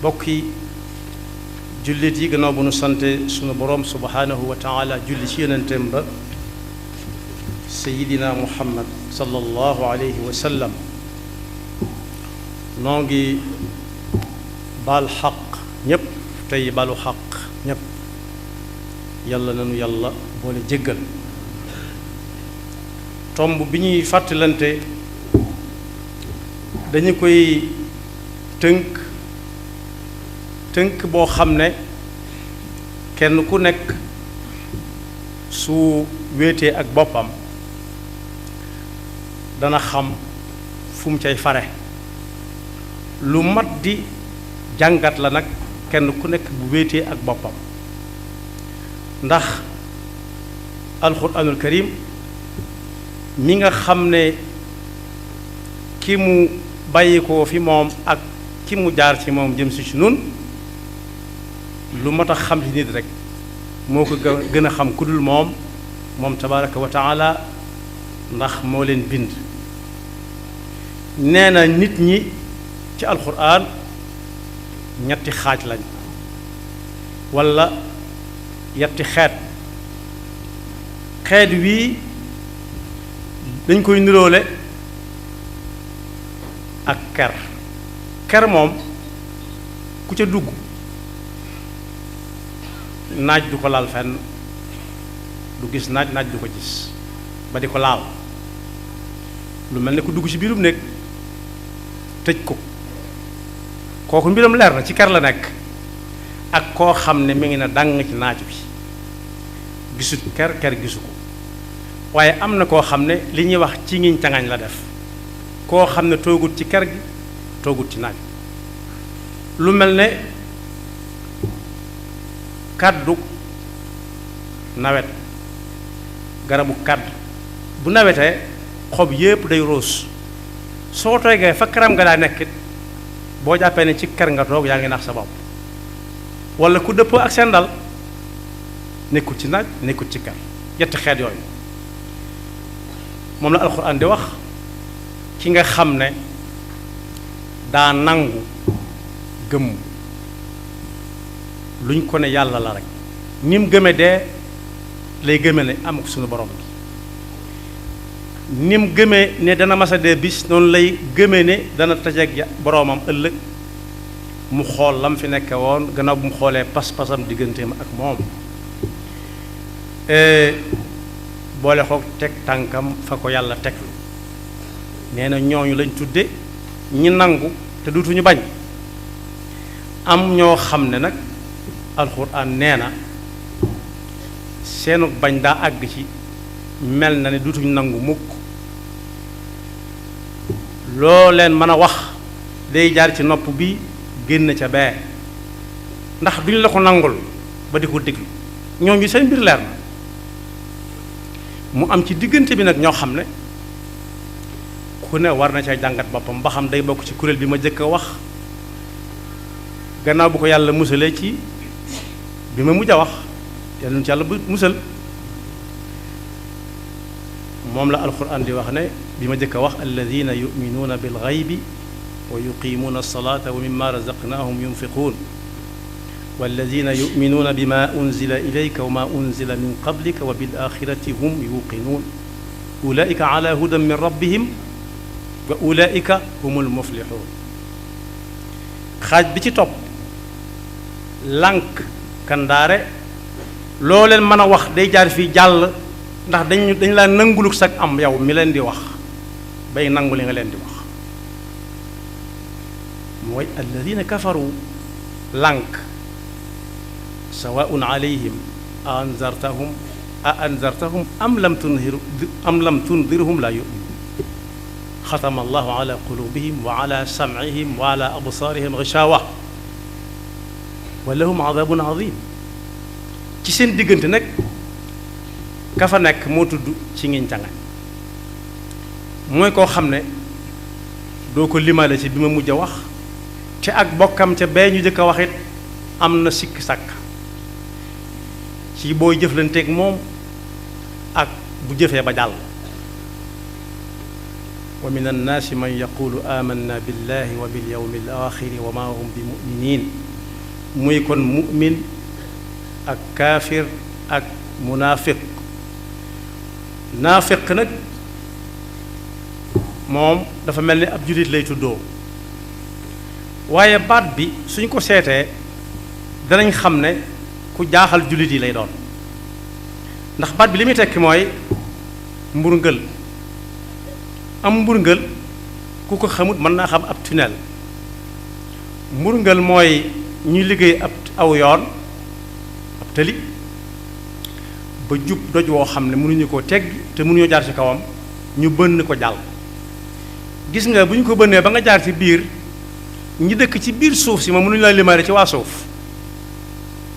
bokki jullit yi gannaaw bu nu sante sunu boroom subhaanahu wa taala julli ci yonenteem ba sayidina muhammad sallallahu alayhi wa sallam noo ngi baal xaq ñépp tey balu xaq ñépp yàlla nanu yàlla boole jéggal tomb bi ñuy fàttalante dañu koy tënk boo xam ne kenn ku nekk su wéetee ak boppam dana xam fu mu cay fare lu mat di jàngat la nag kenn ku nekk bu wéetee ak boppam ndax alxuraanul karim mi nga xam ne ki mu bàyyi ko fi moom ak ki mu jaar ci moom jëm si ci nun lu mat a xam ci nit rek moo ko gën a xam ku dul moom tabaraka wa taala ndax moo leen bind nee na nit ñi ci alxuraan ñetti xaaj lañ walla yetti xeet wii dañ koy niroole ak ker moom ku ca dugg naaj du ko laal fenn du gis naaj du ko gis ba di ko laal lu mel ne ku dugg ci biirum néeg tëj ko kooku mbiram leer na ci ker la nekk ak koo xam ne mi ngi na dàng ci naaj bi gisut ker gisu ko waaye am na koo xam ne li ñuy wax ci ngiñ tangañ la def koo xam ne toogut ci ker gi toogut ci naaj lu mel ne kàddu nawet garabu kàdd bu nawetee xob yépp day roos soo toogee fa karam nga daa nekkit boo jàppee ne ci ker nga toog yaa ngi nax sa bopp walla ku dëppoo ak seen dal nekkut ci naaj nekkut ci ker yetti xeet yooyu moom la alxuraan di wax ki nga xam ne daa nangu gëmm luñ ko ne yàlla la rek ni mu gëme dee lay gëme ne am ko suñu borom bi ni mu gëmee ne dana masa dee bis noonu lay gëme ne dana tajeeg boroomam ëllëg mu xool lam fi nekke woon gannaaw bu mu xoolee pas-pasam digganteem ak moom boole xoog teg tànkam fa ko yàlla teg nee na ñooñu lañ tudde ñi nangu te duutuñu bañ am ñoo xam ne nag alxuraan nee na seenu bañ daa àgg ci mel na ne duutuñu nangu mukk loo leen mën a wax day jaar ci nopp bi génn ca bee ndax duñu la ko nangul ba di ko déglu ñooñu seen mbir leer na mu am ci diggante bi nag ñoo xam ne ku ne war na ca jàngat boppam ba xam day bokk ci kuréel bi ma jëkk a wax gannaaw bu ko yàlla musalee ci bi ma mujj a wax yàlla nu ci yàlla bu musal moom la alquran di wax ne bi ma jëkk a wax alladina yuminuuna bil gaybi wa yuqimuuna alsalata wa mimma razaqnahum yunfiquun walladina yuminuuna bima unzila ilayka wa ma unzila min qablika wa bil axirati hum yuqinuun ulaika ala hudan min rabbihim wa ulaika humul muflixuun xaaj bi ci topp lànk kandaare loo leen mën a wax day jaar fii jàll ndax dañ laa nanguluk sag am yow mi leen di wax bay nangu li nga leen di wax mooy alladina kafaru lànk sawaun alayhim a anzartahum am lam tundirhum la yu'minun xatama allahu ala qulubihim wa ala sam'ihim wa ala absaarihim gishawa wa lahum adabun azim ci seen diggante nag ka fa nekk moo tudd ci ngiñ cangañ mooy koo xam ne doo ko limale ci bi ma mujj a wax te ak bokkam ca bee ñu jëkk a wax it am na sikk sàkk ci booy jëflanteeg moom ak bu jëfee ba jàll wa min annaasi man yaqulu amanna billahi wa bil yawmi al axiri wa ma hum bi muminin muy kon mu'min ak kaafir ak munaafiq. naafiq nag moom dafa mel ni ab jullit lay tuddoo, waaye baat bi suñ ko seetee danañ xam ne ku jaaxal jullit yi lay doon, ndax baat bi li muy tekki mooy mburngal. am mburngal ku ko xamut mën naa xam ab tunnel. mburngal mooy ñuy liggéey ab aw yoon ab tëli ba jub doj woo xam ne mënuñu koo tegg te mënuñoo jaar ci kawam, ñu bënn ko jàll. gis nga bu ñu ko bënnee ba nga jaar ci biir, ñi dëkk ci biir suuf si moom mënuñu la limaale ci waa suuf,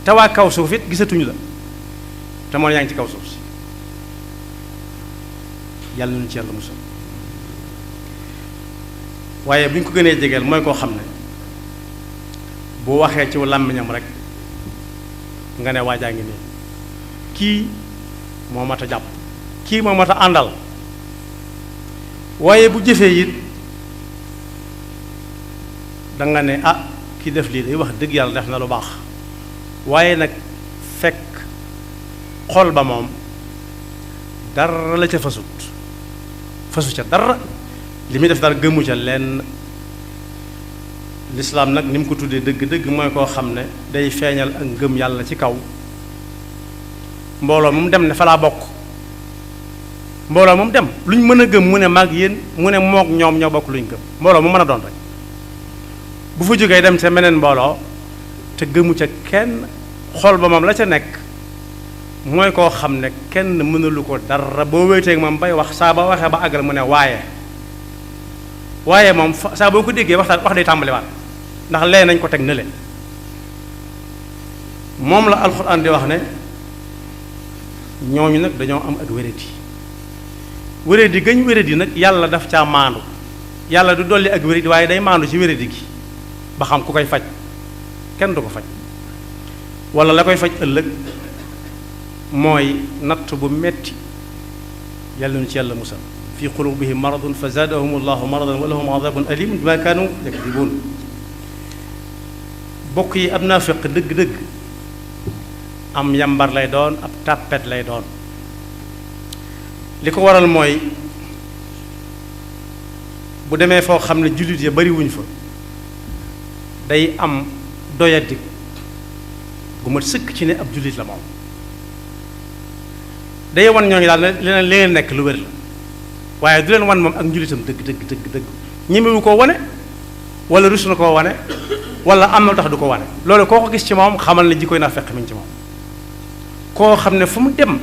te waa kaw suuf it gisatuñu la, te moo yaa ngi ci kaw suuf si. yàlla nañu ci yàlla musal. waaye bu ñu ko gënee jegeel mooy koo xam ne bu waxee ci làmmiñam rek nga ne waajaa ngi nii, kii moo mat a jàpp, kii moo mat a àndal. waaye bu jëfee it da nga ne ah ki def lii day wax dëgg yàlla def na lu baax, waaye nag fekk xol ba moom dara la ca fasu ca dara, li muy def daal gëmu ca lenn. lislaam nag ni mu ko tuddee dëgg-dëgg mooy koo xam ne day feeñal ak ngëm yàlla ci kaw mbooloo mu dem ne fa laa bokk. mbooloo moom dem luñ mën a gëm mu ne maag yéen, mu ne mook ñoom ñoo bokk luñ gëm, mbooloo mu mën a doon rek. bu fa jógee dem ca meneen mbooloo te gëmu ca kenn, xol ba moom la ca nekk mooy koo xam ne kenn mënalu ko dara. boo wéeteeg moom bay wax, saa ba waxee ba àggal mu ne waaye moom saa boo ko déggee wax day tàmbaliwaat, ndax lee nañ ko teg nële. moom la alxuraan di wax ne ñooñu nag dañoo am ak wéradi gañ wéradi nag yàlla daf caa maandu. yàlla du dolli ak wéradi waaye day maandu ci wéradi gi ba xam ku koy faj. kenn du ko faj, wala la koy faj ëllëg mooy natt bu metti. yàlla nu ci yàlla musal. fi qulubihim maradun fa zaadahum allahu maradan wa lahum adabun alim bima kaanu yakdibun. bokk yi ab naafiq dëgg-dëgg am yambar lay doon, ab tàppet lay doon. li ko waral mooy bu demee foo xam ne jullit ya bari wuñ fa, day am doyadi gu mat sëkk ci ne ab jullit la moom. day wan ñooñu daal leneen li ngeen nekk lu wér la, waaye du leen wan moom ak njullitam dëgg ñemewu koo wane, wala rus na koo wane, wala am na tax du ko wane. loolu koo ko gis ci moom xamal ne jikkoy naa fekk mi ngi ci moom. koo xam ne fu mu dem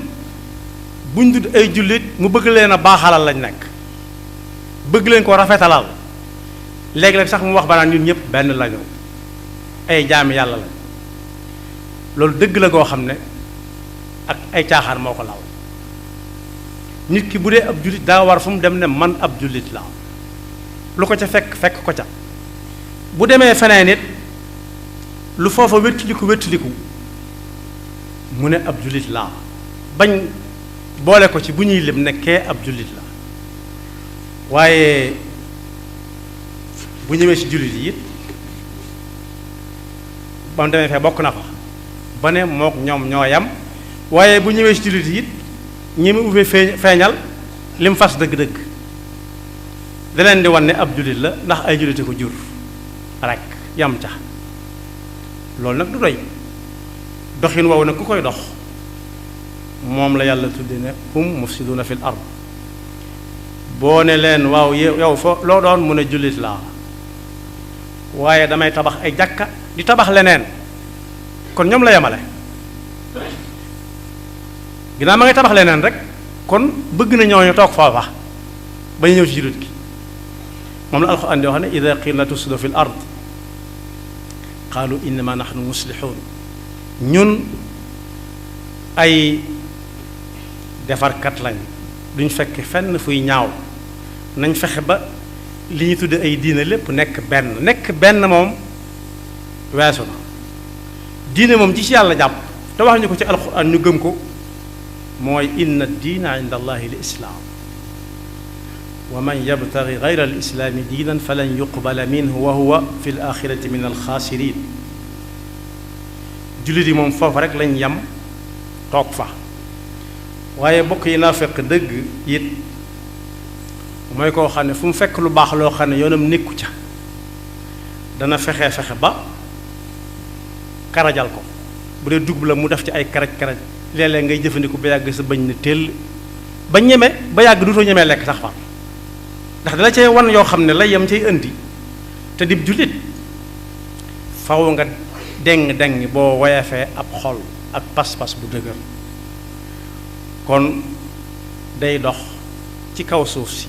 buñ dud ay jullit mu bëgg leen a baaxalal lañ nekk, bëgg leen ko rafetalal. léegi-léeg sax mu wax ba naan ñun ñëpp benn lañu, ay jaami yàlla lañ. loolu dëgg la goo xam ne ak ay caaxaan moo ko law. nit ki bu dee ab jullit daa war fu mu dem ne man ab jullit la, lu ko ca fekk ko ca. bu demee feneen it lu foofa wéttiliku mu ne ab jullit laa, bañ boole ko ci bu ñuy lim nekkee ab jullit la. waaye bu ñëwee ci jullit yi it ba mu demee fee bokk na fa ba ne mook ñoom ñoo yam. waaye bu ñëwee ci jullit yi it ñi mu ubbee feeñal lim fas dëgg-dëgg da leen di wan ne ab jullit la, ndax ay jullite ko jur rek yam ca. loolu nag du doy. doxin woowu nag ku koy dox moom la yàlla tudde ne hum mufsiduna fil ard. boo ne leen waaw yow foo loo doon mu ne jullit laa, waaye damay tabax ay jàkka di tabax leneen, kon ñoom la yemale. ginnaaw ma ngay tabax leneen rek kon bëgg na ñooñu toog foofa ba ñu ñëw ci jullit gi. moom la alxuraan di wax ne ida qiila tufsidu fil ard qaalu innama nahnu muslixuun. ñun ay defarkat lañ, duñ fekk fenn fuy ñaaw. nañ fexe ba li ñu tudde ay diine lépp nekk benn moom weesu na. diine moom ci yàlla jàpp te wax ñu ko ci alxuraan ñu gëm ko mooy inna diina inda allahi l islaam. wa man yabtagi gayra al islaami diinan falan yuqbala minhu wa huwa fi l axirati min alxaasirin. jullit yi moom foofu rek lañ yam toog fa. waaye bokk yi naa fekk dëgg it mooy koo xam ne fu mu fekk lu baax loo xam ne yoonam nekku ca dana fexe ba karajal ko. bu dee dugub la mu def ci ay karaj léeg-léeg ngay jëfandiku ba yàgg sa bañ ne teel ba ñeme ba yàgg dutoo ñemee lekk sax far ndax dala cay wan yoo xam ne la yem cay indi te dib jullit faw nga deng boo woyefee ab xol ak pas-pas bu dëgër. kon day dox ci kaw suuf si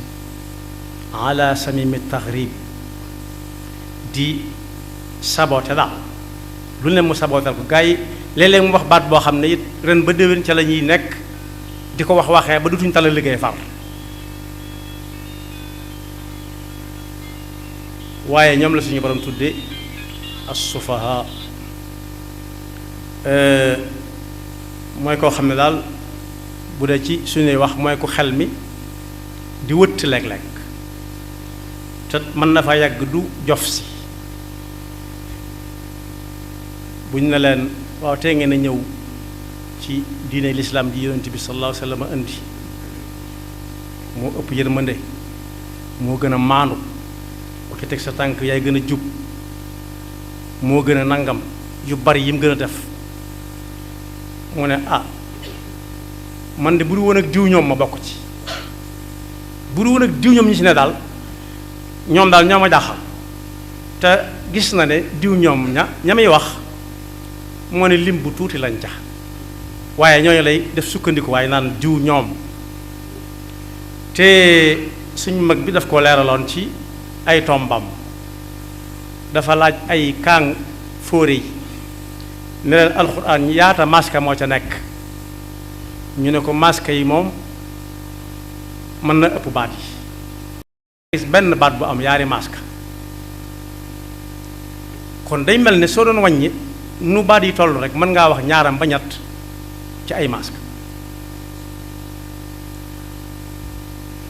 ala samimi taxrib di saboté daal lu ne mu sabootal ko gars yi léeg-léeg mu wax baat boo xam ne it ren ba déwén ca la ñuy nekk di ko waxee ba dutuñ tala liggéey far. waaye ñoom la suñu borom tudde as-sufaha mooy koo xam ne daal bu dee ci suñuy wax mooy ku xel mi di wëtt léeg-léeg te mën na fa yàgg du jof si buñ ne leen waaw tey ngeen a ñëw ci diine lislaam ji yonent bi sallallahu alayhi wa sallam indi moo ëpp yërmande moo gën a maandu ku ci teg sa tànk yaay gën a jub moo gën a nangam yu bari yi mu gën a def mu ne man de bu du woon ak diw ñoom ma bokk ci bu du woon ak diw ñoom ñi ci ne daal ñoom daal ñoo ma jaaxal te gis na ne diw ñoom ña muy wax moo ne lim bu tuuti lañ ca waaye ñooñu lay def sukkandiku waaye naan diw ñoom te suñ mag bi daf ko leeraloon ci ay tombam dafa laaj ay kaang fóore yi ne leen alxuraan yaata maska moo ca nekk ñu ne ko maska yi moom mën na ëpp baat yi gis benn baat bu am yaari maska kon day mel ne soo doon wàññi nu baat yi toll rek mën ngaa wax ñaaram ba ñett ci ay maska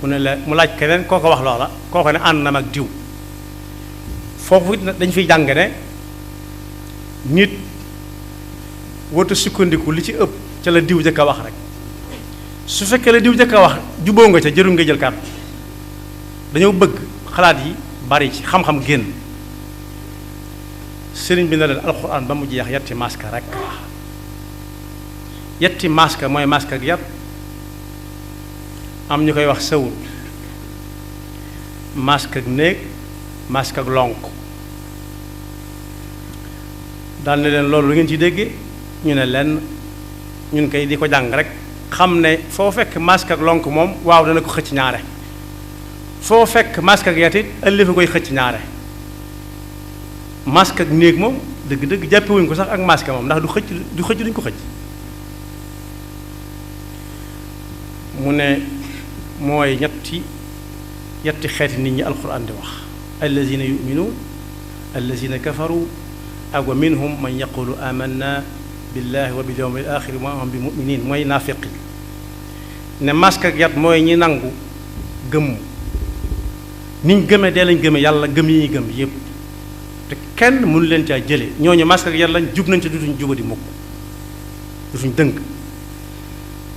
mu ne la mu laaj keneen koo ko wax loola koo ko ne ànd na mag diw foofu dañ fiy jàng ne nit wota sukkandiku li ci ëpp ca la diw jëkk a wax rek su fekkee la diw jëkk a wax juboo nga ca jërul nga jël kàddu dañoo bëgg xalaat yi bari ci xam-xam génn sëriñ bi na leen alxuraan ba mu jeex yetti maska rek yetti maska mooy maska ak yat am ñu koy wax sawul maska ak néeg maska ak lonk daal ne leen loolu lu ngeen ci déggee ñu ne lenn ñun koy di ko jàng rek xam ne foo fekk masque ak lonk moom waaw dana ko xëcc ñaare foo fekk masque ak yatit ëllëg fa koy xëcc ñaare masque ak néeg moom dëgg-dëgg jàppewuñ ko sax ak masque moom ndax du xëcc duñ ko xëcc mu ne mooy yetti xeeti nit ñi alquran di wax allazina yuminuun allazina kafaru ak wa minhum man yaqulu amanna billahi wa bil yawmil axiri wa ma hum bi muminin mooy naafiqi ne masque ak yat mooy ñi nangu gëmm niñ gëmee dee lañ gëmee yàlla gëm yi ñuy gëm yépp te kenn mënu leen caa jële ñooñu masque ak yat lañ jub nañ te dutuñ jubadi mukk dutuñ dëng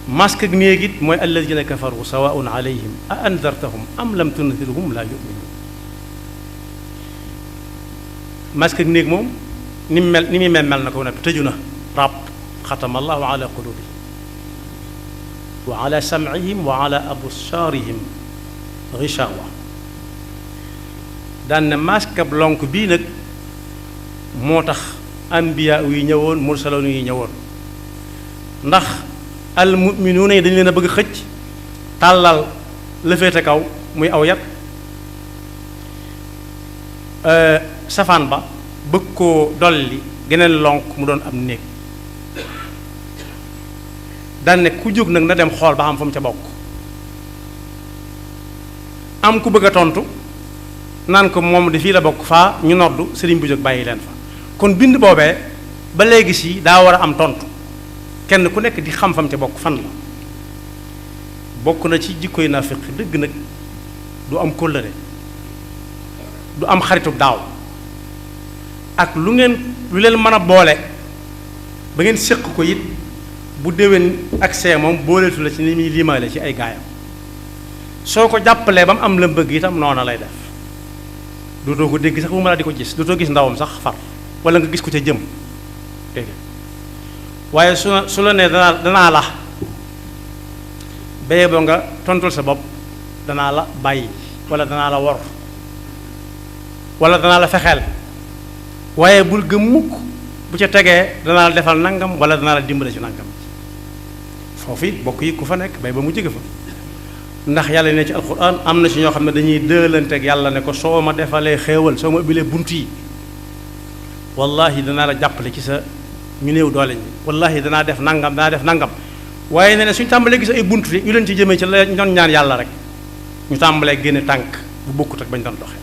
masque ak néeg it mooy alladina kafaru sawaun alayhim a andartahum am lam tundirhum la yuminun masque ak néeg moom ni mu muy mel na ko nag tëju na ràbb xatama allahu ala qulubihim wa ala sam'ihim wa ala absaarihim ghishawa daan ne masque ab lonk bii nag moo tax anbiya yi ñëwoon mursaloon yi ñëwoon ndax al muminuuna yi dañu leen a bëgg xëcc tàllal la féete kaw muy aw yat safaan ba bëgg koo dolli geneen lonk mu doon am néeg daan ne ku jóg nag na dem xool ba xam fa mu ca bokk am ku bëgg a tontu naan ko moom di fii la bokk faa ñu noddu sëriñ bu jóg bàyyi leen fa kon bind boobee ba léegi si daa war a am tontu kenn ku nekk di xam fam ca bokk fan la bokk na ci jikkoy naafiq dëgg nag du am kóllëre du am xaritu daaw ak lu leen mën a boole ba ngeen séq ko it bu déwén ak see moom booleetu la ci ni muy limaale ci ay gaayam soo ko jàppalee ba mu am la bëgg itam noona lay def dootoo ko dégg sax bu ma la di ko gis dootoo gis ndawam sax far wala nga gis ko ca jëm dégg waaye su la nee danaa la béye boo nga tontul sa bopp danaa la bàyyi wala danaa la wor wala danaa la fexeel waaye bul gëm mukk bu ca tegee danaa la defal nangam wala danaa la dimbale ci nangam foofu it bokk yi ku fa nekk bay ba mu jóge fa ndax yàlla ne ci alxuraan am na ci ñoo xam ne dañuy dëlanteeg yàlla ne ko soo ma defalee xéewal soo ma ubbilee bunt yi wallahi danaa la jàppale ci sa ñu néew doole ñi wallahi danaa def nangam waaye ne suñu tàmbalee gis ay bunt yi ñu leen ci jëmee ci la ñu doon ñaan yàlla rek ñu tàmbalee génne tànk bu bokkut ak bañ doon doxe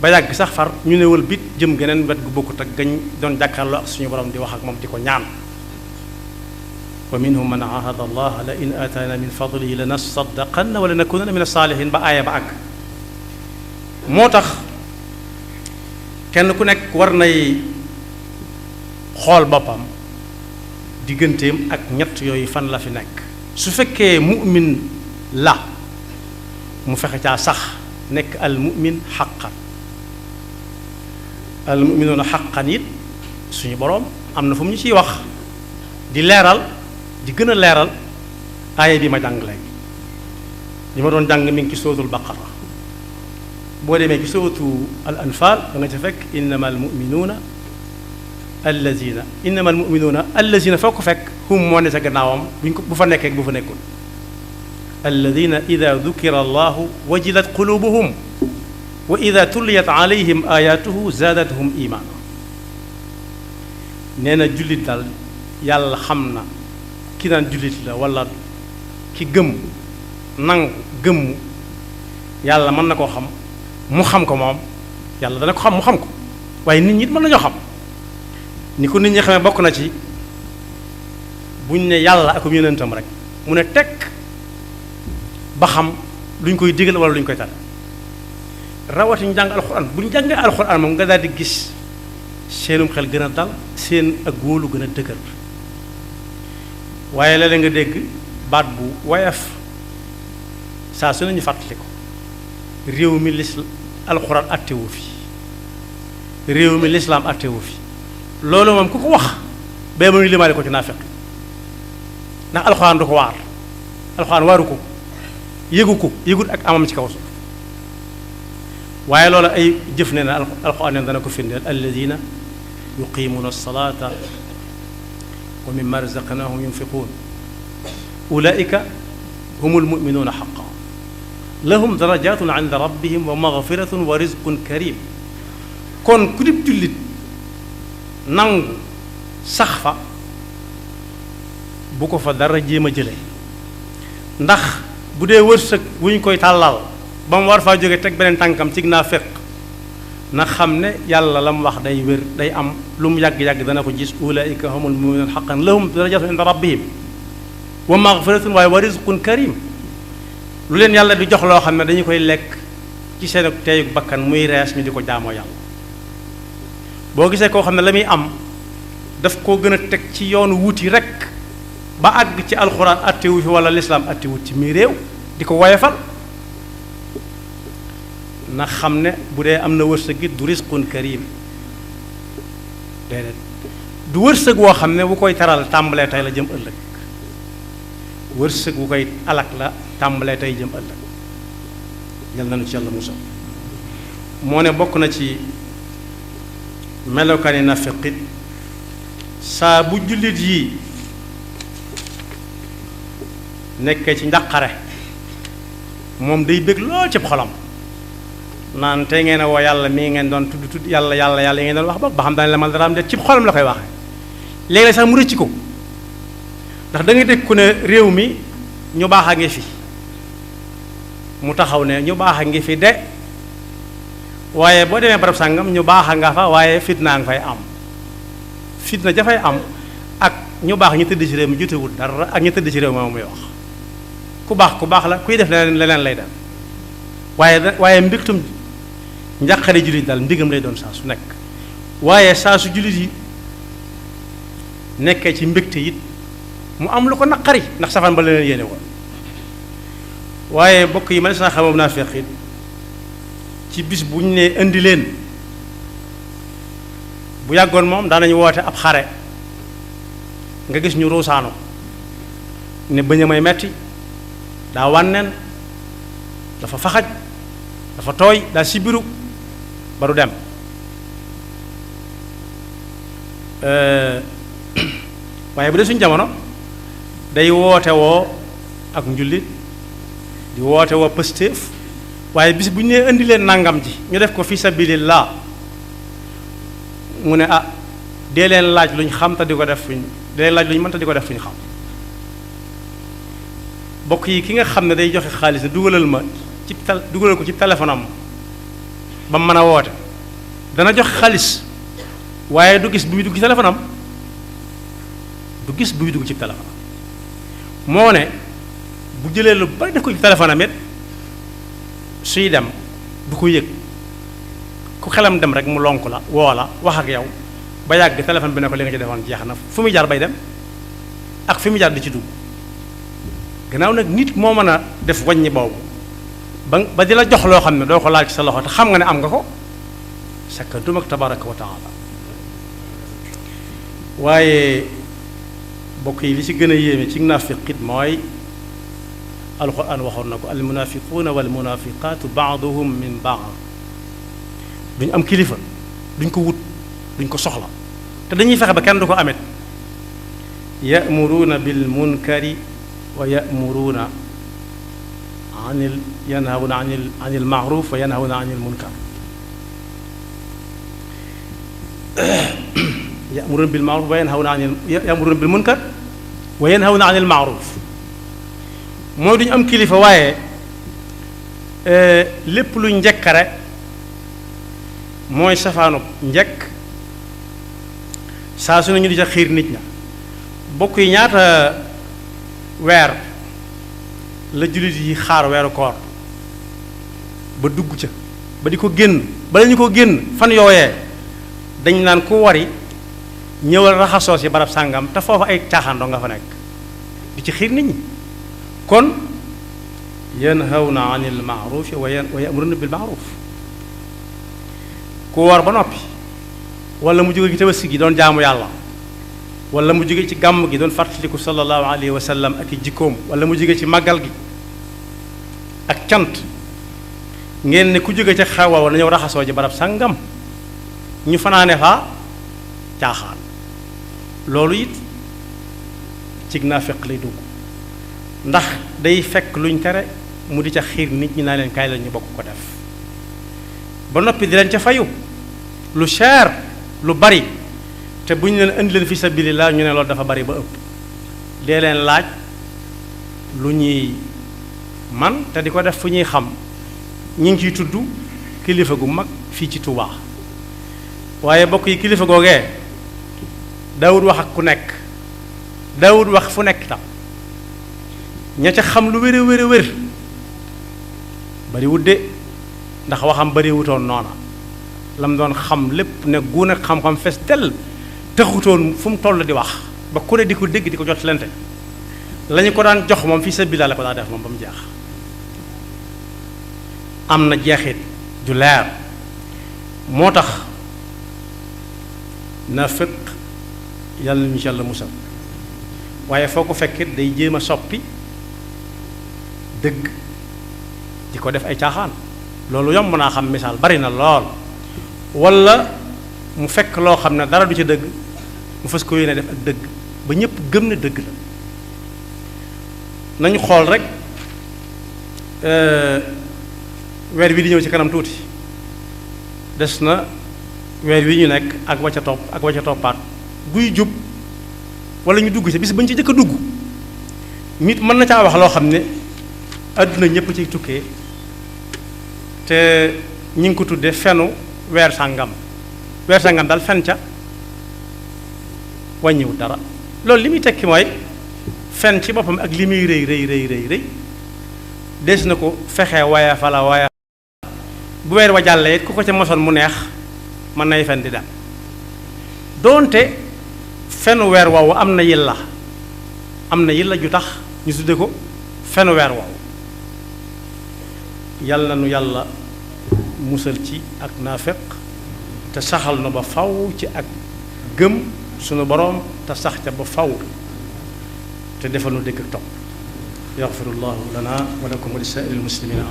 ba yàgg sax far ñu newal bit jëm geneen wet gu bokkut ak gañ doon jàkkaarloo ak suñu borom di wax ak moom di ko ñaan wa minhum man ahada allah la in ataana min fadlihi la nasaddaqanna wa la nakunanna min as-saalihin ba aaya ba àgg moo tax kenn ku nekk war nay xool boppam digganteem ak ñett yooyu fan la fi nekk su fekkee mu'min la mu fexe caa sax nekk al mu'min xaqan al mu'minuuna xaqan it suñu boroom am na fu mu ñu ciy wax di leeral di gën a leeral aaya bi ma jàng léegi li ma doon jàng mi ngi ci suratul baqara boo demee ci suratu al anfal da nga ca fekk innama al mu'minuuna allazina foo ko fekk hum moo ne sa gannaawam bu fa nekkee bu fa nekkul alladina ida dukira allahu wajilat qulubuhum wa ida tulliyat alayhim ayatuhu zaadathum imaana nee na jullit daal yàlla xam na ki naan jullit la wala ki gëm nangu gëmmu yàlla mën na koo xam mu xam ko moom yàlla dana ko xam mu xam ko waaye nit ñi it mën nañoo xam ni ko nit ñi xamee bokk na ci buñ ne yàlla ak yonentam rek mu ne tekk ba xam luñ koy digal wala luñ koy tar rawati ñu jàng alxuraan bu ñu jàngee alxuraan moom nga daal di gis seenum xel gën a dal seen ak wóolu gën a dëgër waaye léeg-léeg nga dégg baat bu woyof saa su nañu fàttali ko réew mi alxuraan attewu fi réew mi lislaam attewu fi loolu moom ku ko wax ba mu limaale ko ci naafeq ndax alxuraan du ko waar alxuraan waaru ko yëgut ak amam ci kaw suuf waaye loolu ay jëf ne na alxuraan ne dana ko firndeel alladina yuqimuuna alsalata wa mimma razaqnahum yunfiquun ulaika humul muminuuna xaqan lahum darajatun inda rabbihim wa magfiratun wa rizqun karim kon ku dib jullit nangu sax fa bu ko fa dara jéem a jële ndax bu dee wërsëg bu ñu koy tàllal ba mu war faa jóge teg beneen tànkam cig naa féq na xam ne yàlla la mu wax day wér day am lu mu yàgg-yàgg dana ko gis ulaika humul muminuun xaqan lahum darajatun inda rabbihim wa magfiratun waaye wa rizqun karim lu leen yàlla di jox loo xam ne dañu koy lekk ci seen teeyug bakkan muy rees ñu di ko jaamoo yàlla boo gisee koo xam ne la muy am daf koo gën a teg ci yoonu wuti rek ba àgg ci alxuraan attewu fi wala lislaam attewut ci mii réew di ko woyefal na xam ne bu dee am na wërsëg gi du risqun karim déedéet du wërsëg woo xam ne bu koy taral tàmbalee tey la jëm ëllëg wërsëg bu koy alak la tàmbalee tey jëm ëllëg yal nañu ci yàlla musa moo ne bokk na ci melokaani nafiqit saa bu jullit yi nekkee ci njàqare moom day bëgg lool ci xolam naan tey ngeen a woo yàlla mii ngeen doon tudd yàlla yi ngeen doon wax ba xam daañu la mal dara am de ci xolam la koy waxee léegi sax mu rëcc ko ndax da nga dégg ku ne réew mi ñu baax a ngi fi mu taxaw ne ñu baax a ngi fi de waaye boo demee barab sàngam ñu baax a nga fa waaye fitna nga fay am fitna jafay am ak ñu baax ñu tëdd ci réew mi jotewul dara ak ñu tëdd ci réew mi moom muy wax ku baax la kuy def leneen lay def waaye mbégtum njàqare jullit daal mbégam lay doon saa su nekk waaye saa su jullit yi nekkee ci mbégte it mu am lu ko naqari ndax safaan ba leen yéene woon waaye bokk yi ma ne saa xamoon naa feq it ci bis bu ñu nee indi leen bu yàggoon moom daanañu woote ab xare nga gis ñu ruusaanu ne bëñ a may metti daa wànneen dafa faxaj dafa tooy daa sibiru ba du dem waaye bu dee suñu jamono day woote woo ak njullit di woote woo pëstéef waaye bis bu ñu nee indi leen nangam ji ñu def ko fi sabilillah mu ne dee leen laaj luñ xam te di ko def fuñ dee leen laaj luñ mën te di ko def fuñ xam bokk yi ki nga xam ne day joxe xaalis ne dugalal ko ci téléphone am ba mu mën a woote dana joxe xaalis waaye du gis bu muy dugg ci téléphone am du gis bu muy dugg ci téléphone am moo ne bu jëlee lu bari def ko ci téléphone am it suy dem du ko yëg ku xelam dem rek mu lonk la woo la wax ak yow ba yàgg téléphone bi ne ko li nga ci defoon jeex na fu muy jaar bay dem ak fi muy jaar di ci dugg gannaaw nag nit moo mën a def wàññi boobu ba di la jox loo xam ne doo ko laal ci sa loxo te xam nga ne am nga ko sakkantum ak tabaraka wa taala waaye bokk yi li ci gën a yéeme ci naafiqit mooy alquran waxoon na ko al munafiquuna wal munafiqaatu baaduhum min baad duñ am kilifa duñ ko wut duñ ko soxla te dañuy fexe ba kenn du ko amet yamuruuna bil munkari wa yamuruuna yanhawuna anil maaruf wa yanhawuna anil munkar yamuruuna bil maaruf wa yamuruuna bil munkar wa yanhawuna anil maaruf mooy duñu am kilifa waaye lépp lu njëkkare mooy safaanub njëkk saa su ne ñu di ca xiir nit ña bokk yi ñaata weer la jullit yi xaar weeru koor ba dugg ca ba di ko génn bala ñu ko génn fan yooyee dañ naan ku wari ñëwal raxasoo si barab sàngam te foofu ay caaxaandoo nga fa nekk di ci xiir nit ñi kon yanhawna anil ma'ruf wa ya'muruna bil ma'ruf ku woor ba noppi wala mu jóge ci tabaski gi doon jaamu yàlla wala mu jóge ci gàmm gi doon fàttaliku sallallahu alayhi wa sallam ak i jikkoom wala mu jóge ci màggal gi ak cant ngeen ne ku jóge ca xewal wala ñëw raxasoo ji barab sàngam ñu fanaane fa caaxaan loolu it cig naafiq lay dugg ndax day fekk luñ tere mu di ca xiir nit ñi naa leen kaay la ñu bokk ko def ba noppi di leen ca fayu lu cher lu bari te bu ñu leen indi leen fi sabilillah ñu ne loolu dafa bari ba ëpp dee leen laaj lu ñuy man te di ko def fu ñuy xam ñi ngi ciy tudd kilifa gu mag fii ci Touba waaye bokk yi kilifa googee daawut wax ak ku nekk daawut wax fu nekk tam ña ca xam lu wér bari wudde ndax waxam bari wutoon noona lam doon xam lépp ne guune xam-xam fes tel taxutoon fu mu toll di wax ba ku ne di ko dégg di ko jot lente lañu ko daan jox moom fii sa bila la ko daa def moom ba mu jeex am na jeexit ju leer moo tax naafiq yàlla nañu ci Yàlla musal waaye foo ko fekkit day jéem a soppi dëgg di ko def ay caaxaan loolu yomb naa xam misaal bari na lool walla mu fekk loo xam ne dara du ca dëgg mu fas ko yéene def ak dëgg ba ñépp gëm ne dëgg la nañu xool rek weer wi di ñëw ci kanam tuuti des na weer wi ñu nekk ak wacca topp ak wacca toppaat buy jub wala ñu dugg ci bis bañ ci jëkk a dugg nit mën na caa wax loo xam ne àdduna ñépp ciy tukkee te ñi ngi ko tudde fenu weer sàngam daal fen ca wàññiwut dara loolu li muy tekki mooy fen ci boppam ak li muy rëy des na ko fexe waaye fala waaye bu weer wa jàllee it ku ko ca mosoon mu neex mën nay fen di dem doonte fenu weer woowu am na yilla ju tax ñu tudde ko fenu weer woowu. yàlla na nu yàlla musal ci ak naafeq te saxal na ba faw ci ak gëm sunu boroom te sax ca ba faw te defal nu dëkk ak topp yaxfirullahu lana wa lakum wa li saa'iril muslimina